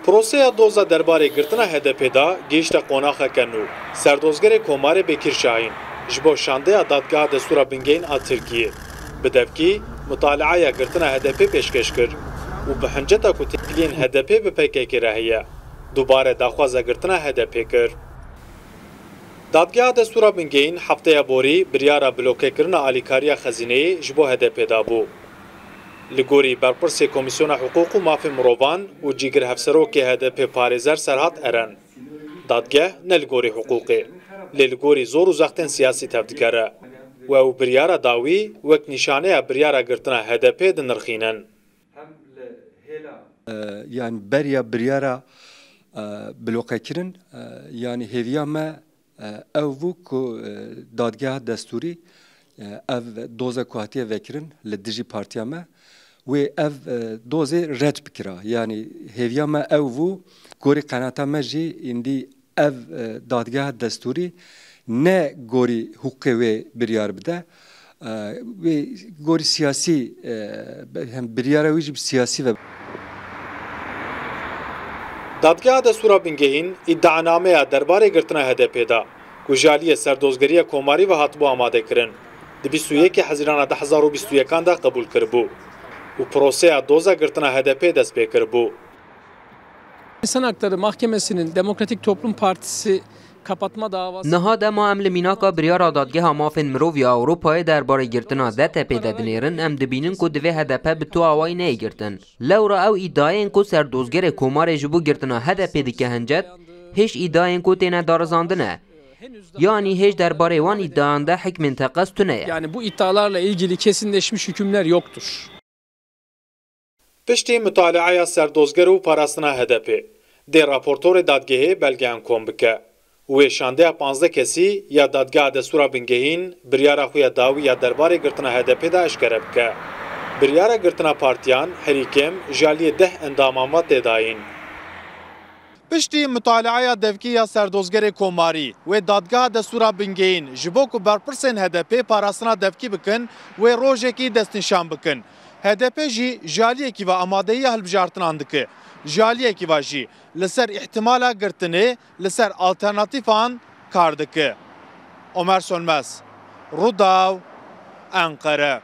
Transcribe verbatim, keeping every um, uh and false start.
Proseya doza derbarê girtina H D P de gihişte qonaxeke nû. Serdozgerê Komarê Bekir Şahîn ji bo şandeya Dadgeha Destûra Bingehîn a Tirkiyê bi devkî mutaleaya girtina H D P pêşkeş kir û bi hinceta ku têkiliyên H D P bi P K K re heye, dubare daxwaza girtina H D P kir. Dadgeha Destûra Bingehîn hefteya borî biryara blokekirina alîkariya xezîneyê ji bo H D P dabû. Li gorî berpirsê Komîsyona Hiqûq û Mafê Mirovan û cîgirhevserokê H D P parêzer Serhat Eren, dadgeh ne li gorî hiqûqê, lê li gorî zor û zextên siyasî tevdigere û ew biryara dawî wek nîşaneya biryara girtina H D P dinirxînin. E, yanî beriya biryara e, bloqekirin, e, yanî hêviya me e, ew bû ku e, dadgeha destûrî e, ev doza ku hatiye vekirin li dijî partiya me, wê ev e, dozê red bikira. Yanî hêviya me ew bû, gorî qenata me jî îndî ev e, dadgeha destûrî ne gorî hiqûqê wê biryar bide, e, wê gorî siyasî, e, hem biryara wî jî bi siyasî ve. Dadgeha Destûra Bingehîn îdianameya derbarê girtina H D P da ku ji aliyê Serdozgeriya Komarî ve hatibû amadekirin, di bîst û yekê Hezîrana du hezar û bîst û yekan de qebûl kiribû û proseya doza girtina H D P dest pê kiribû. İnsan Hakları Mahkemesi'nin Demokratik Toplum Partisi kapatma davası... Niha dema em li mînaka biryara Dadgeha Mafên Mirov ya Ewropayê derbarê girtina D T P de dinêrin, em dibînin ku divê H D P bi tu awayî neyê girtin. Lewra ew îdiayên ku serdozgerê Komarê ji bo girtina H D P dike hincet, hêj îdiayên ku têne darizandin e. Yanî hêj derbarê wan îdiayan de hikmên teqez tune ye. Yani bu iddialarla ilgili kesinleşmiş hükümler yoktur. Piştî mutaleaya serdozger û parastina H D P, dê raportorê dadgehê belgeyan kom bike û wê şandeya panzdeh kesî ya Dadgeha Destûra Bingehîn biryara xwe ya dawî ya derbarê girtina H D P de eşkere bike. Biryara girtina partiyan herî kêm ji aliyê deh endaman ve tê dayîn. Piştî mutaleaya devkî ya serdozgerê Komarî, wê Dadgeha Destûra Bingehîn ji bo ku berpirsên H D P parastina devkî bikin, wê rojekî destnîşan bikin. H D P jî ji aliyekî ve amadeyiya hilbijartinan dike. Ji aliyekî ve jî li ser îhtimala girtinê, li ser alternatîfan kar dike. Omer Sönmez, Rudaw, Enqere.